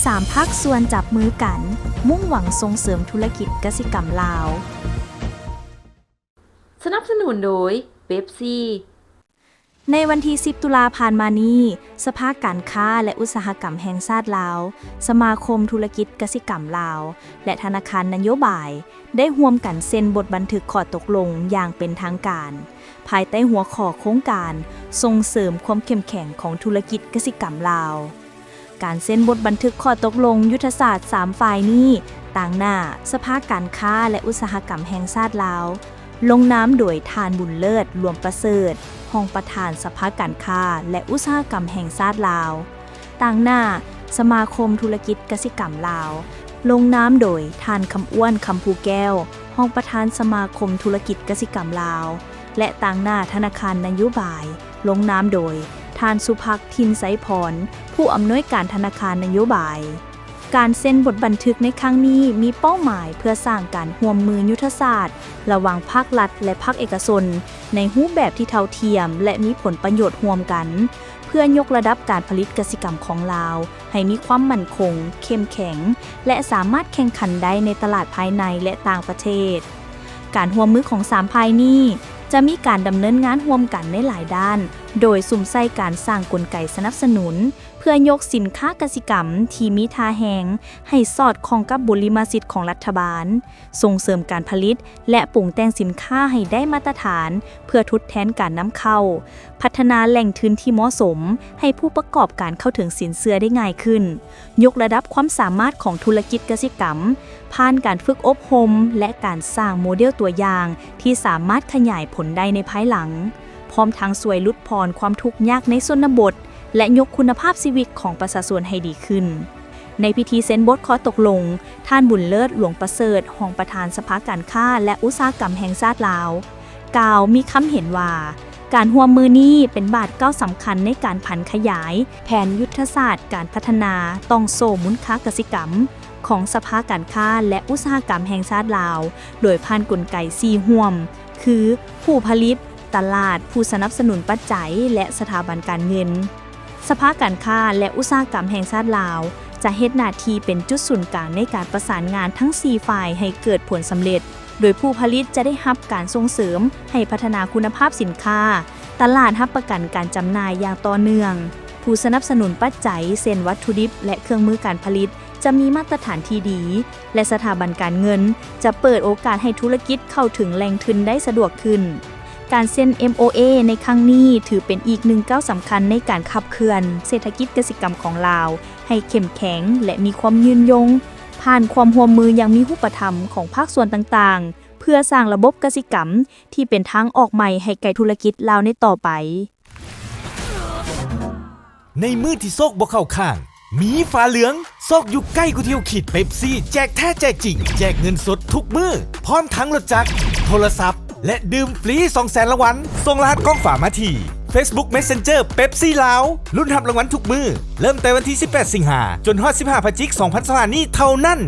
ສາມພາກສ່ວນຈັບມືກັນ, ມຸ່ງຫວັງສົ່ງເສີມທຸລະກິດກະສິກຳລາວ. ສະໜັບສະໜູນໂດຍ ເປັບຊີ. ໃນວັນທີສິບ ຕຸລາຜ່ານມານີ້, ສະພາການຄ້າ ແລະ ອຸດສາຫະກຳແຫ່ງຊາດລາວ, ສະມາຄົມທຸລະກິດກະສິກຳລາວ ແລະ ທະນາຄານນະໂຍບາຍ ໄດ້ຮ່ວມກັນເຊັນບົດບັນທຶກຂໍ້ຕົກລົງຢ່າງເປັນທາງການ, ພາຍໃຕ້ຫົວຂໍ້ໂຄງການ ສົ່ງເສີມຄວາມເຂັ້ມແຂງຂອງທຸລະກິດກະສິກຳລາວ. ການເຊັນບົດບັນທຶກຂໍ້ຕົກລົງຍຸດທະສາດສາມຝ່າຍນີ້, ຕາງໜ້າ ສະພາການຄ້າ ແລະ ອຸດສາຫະກຳແຫ່ງຊາດລາວ, ລົງນາມໂດຍທ່ານ ບຸນເລີດ ຫຼວມປະເສີດ ຮອງປະທານສະພາການຄ້າ ແລະ ອຸດສາຫະກຳແຫ່ງຊາດລາວ, ຕາງໜ້າ ສະມາຄົມທຸລະກິດກະສິກຳລາວ, ລົງນາມໂດຍທ່ານ ຄຳອ້ວນ ຄຳພູແກ້ວ ຮອງປະທານສະມາຄົມທຸລະກິດກະສິກຳລາວ ແລະ ຕາງໜ້າທະນາຄານນະໂຍບາຍ, ລົງນາມໂດຍທ່ານ ສຸພັກ ຖິ່ນໄຊພອນ ຜູ້ອຳນວຍການທະນາຄານນະໂຍບາຍ. ການເຊັນບົດບັນທຶກໃນຄັ້ງນີ້ມີເປົ້າໝາຍເພື່ອສ້າງການຮ່ວມມືຍຸດທະສາດລະຫວ່າງພາກລັດ ແລະ ພາກເອກະຊົນ ໃນຮູບແບບທີ່ເທົ່າທຽມ ແລະ ມີຜົນປະໂຫຍດຮ່ວມກັນ, ເພື່ອຍົກລະດັບການຜະລິດກະສິກຳຂອງລາວໃຫ້ມີຄວາມໝັ້ນຄົງ, ເຂັ້ມແຂງ ແລະ ສາມາດແຂ່ງຂັນໄດ້ໃນຕະຫຼາດພາຍໃນ ແລະ ຕ່າງປະເທດ. ການຮ່ວມມືຂອງສາມຝ່າຍນີ້ ຈະມີການດຳເນີນງານຮ່ວມກັນໃນຫຼາຍດ້ານ, ໂດຍສຸມໃສ່ການສ້າງກົນໄກສະໜັບສະໜູນ ເພື່ອຍົກສິນຄ້າກະສິກຳທີ່ມີທ່າແຮງໃຫ້ສອດຄ່ອງກັບບຸລິມະສິດຂອງລັດຖະບານ, ສົ່ງເສີມການຜະລິດ ແລະ ປຸງແຕ່ງສິນຄ້າໃຫ້ໄດ້ມາດຕະຖານ ເພື່ອທົດແທນການນຳເຂົ້າ, ພັດທະນາແຫຼ່ງທຶນທີ່ເໝາະສົມໃຫ້ຜູ້ປະກອບການເຂົ້າເຖິງສິນເຊື່ອໄດ້ງ່າຍຂຶ້ນ, ຍົກລະດັບຄວາມສາມາດຂອງທຸລະກິດກະສິກຳ ຜ່ານການຝຶກອົບຮົມ ແລະ ການສ້າງໂມເດວຕົວຢ່າງທີ່ສາມາດຂະຫຍາຍຜົນໄດ້ໃນພາຍຫຼັງ, ພ້ອມທັງຊ່ວຍຫຼຸດຜ່ອນຄວາມທຸກຍາກໃນຊົນນະບົດ ແລະ ຍົກຄຸນນະພາບຊີວິດຂອງປະຊາຊົນໃຫ້ດີຂຶ້ນ. ໃນພິທີເຊັນບົດຂໍ້ຕົກລົງ, ທ່ານ ບຸນເລີດ ຫຼວງປະເສີດ ຮອງປະທານສະພາການຄ້າ ແລະ ອຸດສາຫະກຳແຫ່ງຊາດລາວ ກ່າວມີຄຳເຫັນວ່າ ການຮ່ວມມືນີ້ເປັນບາດກ້າວສຳຄັນໃນການຜັນຂະຫຍາຍແຜນຍຸດທະສາດການພັດທະນາຕ່ອງໂສ້ມູນຄ່າກະສິກຳຂອງສະພາການຄ້າ ແລະ ອຸດສາຫະກຳແຫ່ງຊາດລາວ ໂດຍຜ່ານກົນໄກສີ່ຮ່ວມ ຄື ຜູ້ຜະລິດ, ຕະຫຼາດ, ຜູ້ສະໜັບສະໜູນປັດໄຈ ແລະ ສະຖາບັນການເງິນ. ສະພາການຄ້າ ແລະ ອຸດສາຫະກຳແຫ່ງຊາດລາວ ຈະເຮັດໜ້າທີ່ເປັນຈຸດສູນກາງໃນການປະສານງານທັງສີ່ຝ່າຍໃຫ້ເກີດຜົນສຳເລັດ, ໂດຍຜູ້ຜະລິດຈະໄດ້ຮັບການສົ່ງເສີມໃຫ້ພັດທະນາຄຸນນະພາບສິນຄ້າ, ຕະຫຼາດຮັບປະກັນການຈຳໜ່າຍຢ່າງຕໍ່ເນື່ອງ, ຜູ້ສະໜັບສະໜູນປັດໄຈ ເຊັ່ນ ວັດຖຸດິບ ແລະ ເຄື່ອງມືການຜະລິດ ຈະມີມາດຕະຖານທີ່ດີ ແລະ ສະຖາບັນການເງິນຈະເປີດໂອກາດໃຫ້ທຸລະກິດເຂົ້າເຖິງແຫຼ່ງທຶນໄດ້ສະດວກຂຶ້ນ. ການເຊັນ ເອັມໂອເອ ໃນຄັ້ງນີ້ ຖືເປັນອີກໜຶ່ງກ້າວສຳຄັນໃນການຂັບເຄື່ອນເສດຖະກິດກະສິກຳຂອງລາວໃຫ້ເຂັ້ມແຂງ ແລະ ມີຄວາມຍືນຍົງ, ຜ່ານຄວາມຮ່ວມມືຢ່າງມີຮູບປະທຳຂອງພາກສ່ວນຕ່າງໆ ເພື່ອສ້າງລະບົບກະສິກຳທີ່ເປັນທາງອອກໃໝ່ໃຫ້ແກ່ທຸລະກິດລາວໃນຕໍ່ໄປ. ໃນມື້ທີ່ໂຊກບໍ່ເຂົ້າຂ້າງ ມີຟ້າເຫຼືອງ ໂຊກຢູ່ໃກ້ກວ່າທີ່ເຮົາຄິດ. ເປັບຊີ ແຈກແທ້ແຈກຈິງ ແຈກເງິນສົດທຸກມື້ ພ້ອມທັງລົດຈັກ, ໂທລະສັບ ແລະ ດື່ມຟຣີສອງແສນລາງວັນ. ສົ່ງລະຫັດກ້ອງຝາມາທີ່ Facebook Messenger ເປັບຊີລາວ. ລຸ້ນຮັບລາງວັນທຸກມື້ ເລີ່ມແຕ່ວັນທີສິບແປດ ສິງຫາ ຈົນຮອດສິບຫ້າ ພະຈິກ ສອງພັນຊາວຫ້າ ນີ້ເທົ່ານັ້ນ.